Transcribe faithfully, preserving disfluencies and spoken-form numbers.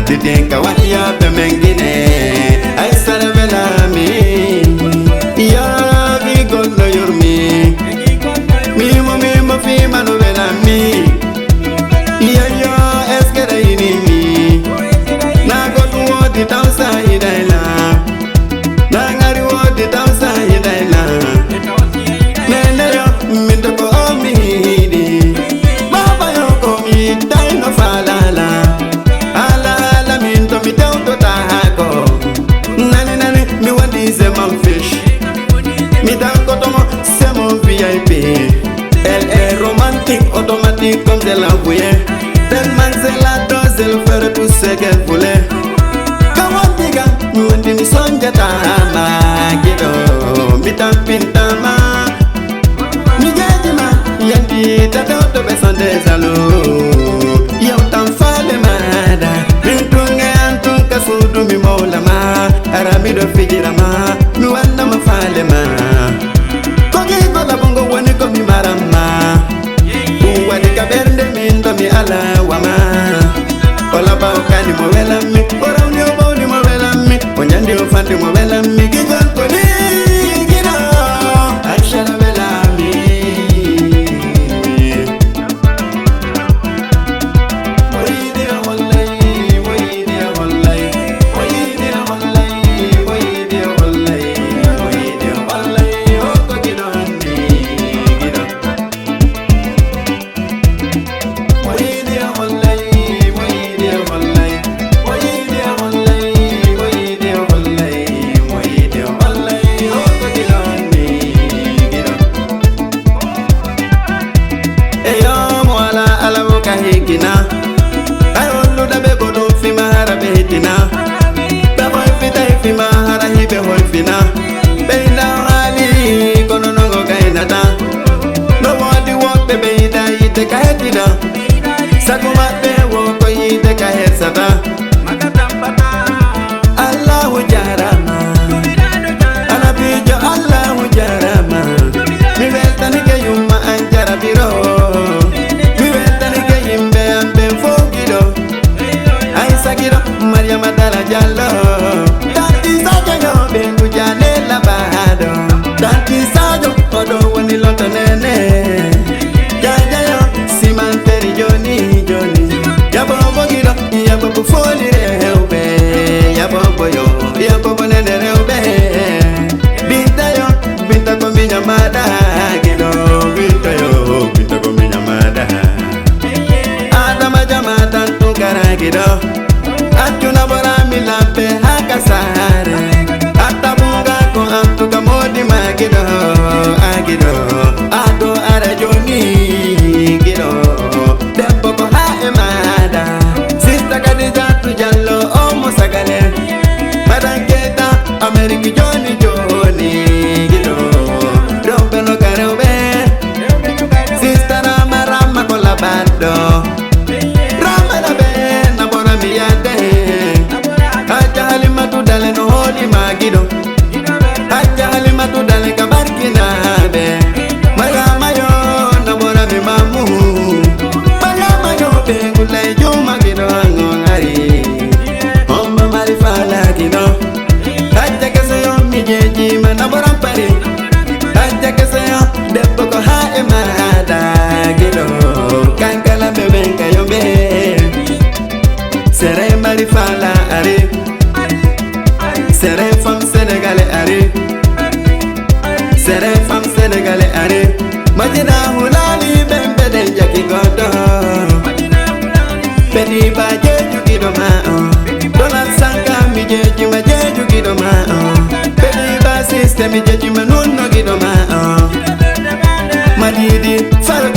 Titi ka waɗi yaaɓe men Gine. Ay sara welami. Yaaɓi goɗɗo yurmi. Mimo, mimo, fima no welami. Iyo, iyo, est-ce que ɗa yinimi? Na goɗɗum woodi taw sa yiɗayla. Na ngari woodi taw sa yiɗayla. Nene yo, min to ko o mi yiɗi. Baba yo ko mi yiɗay no falala. Ala, ala, min to mi tewtota ko. Nani, nani, mi wadi c'est mon fiche. Mi dankoto mo, c'est mon V I P. Elle est romantique, automatique comme c'est l'envoyé. Tellement c'est la dose, elle ferait tout ce qu'elle voulait. Kawandiga, mi wandi mi sonjata ma giɗo, mi tampintama. Mi jejima, yandi tata to ɓe sonde salo. Yewtan fale maɗa, min tunge an tun ka suudu mi mawlama. Ara miɗo fijirama, mi wannama fale ma. Ko gigo labungo woni ko mi maramma. Ɗum waɗi ka ɓernde min ɗo mi alawama. O laɓa o kani mo welammi, o rawni o ɓawli mo welammi, o ñandi o fandi mo welammi. Gigol ko ni gino, Aisha na welammi. Eyo, mo ala alamu ka hikina. Ay, olu da be ko ɗum fima hara ɓe hitina. Ɓe hoy fita e fima hara hiɓe hoy fina. Ɓe ina hali kono nongo gaynata. No wodi woɓɓe ɓe ida yidde ka hetina. Sago maɓɓe wo ko yidde ka hersata. Allahu jarama. Anabijo Allahu jarama. Mi weltanike yumma an jarabiro. Mi weltanike yimɓe an ɓen fof giɗo. Ay sagiɗo Mariama Dara Jallo. Tanti Sadio yo ɓe gujane labaɗo. Tanti Sadio oɗo woni loto nene. Jajayo simanteri joni joni. Yabo bogiɗo, yabo ko foli rewɓe. Yabo boyo, yabo bonene rewɓe. Bintayo, binta ko miña maɗa giɗo. Bintayo, binta ko miña maɗa. Adama jama tan tun kara giɗo. Accuna borami lappe haka sare. Atta bunga ko antuka modi ma giɗo, a giɗo. Ado ara joni giɗo. Debbo ko ha e maɗa. Sista Kadijatu Jallo o mo sagale. Madan Keita Amerique joni joni giɗo. Rewɓe no ka rewɓe. Sista Rama Rama ko labaɗɗo. Rama na ɓe na ɓora mi yadde. Hajja Halimatu Dale no hooli ma giɗo. Hajja Halimatu Dale ka barkinaɓe. Mariama yo na ɓora mi mamu. Mariama yo ɓe gulay juma giɗo angon hari. Homma mari fala giɗo. Hajja kese yo mi jeji ma na ɓora pari. Hajja kese yo debbo ko ha e maɗa giɗo. Kankala ɓe ɓen ka yo ɓe. Sere mari fala ari. Sere fam Sénégalais ari. Sere fam Sénégalais ari. Majina hulali bembe den jaki godo. Pedi ba jeju gido ma o. Donald Sanka mi jeji ma jeju gido ma o. Pedi ba système mi jeji ma nunno gido ma o. Madidi faro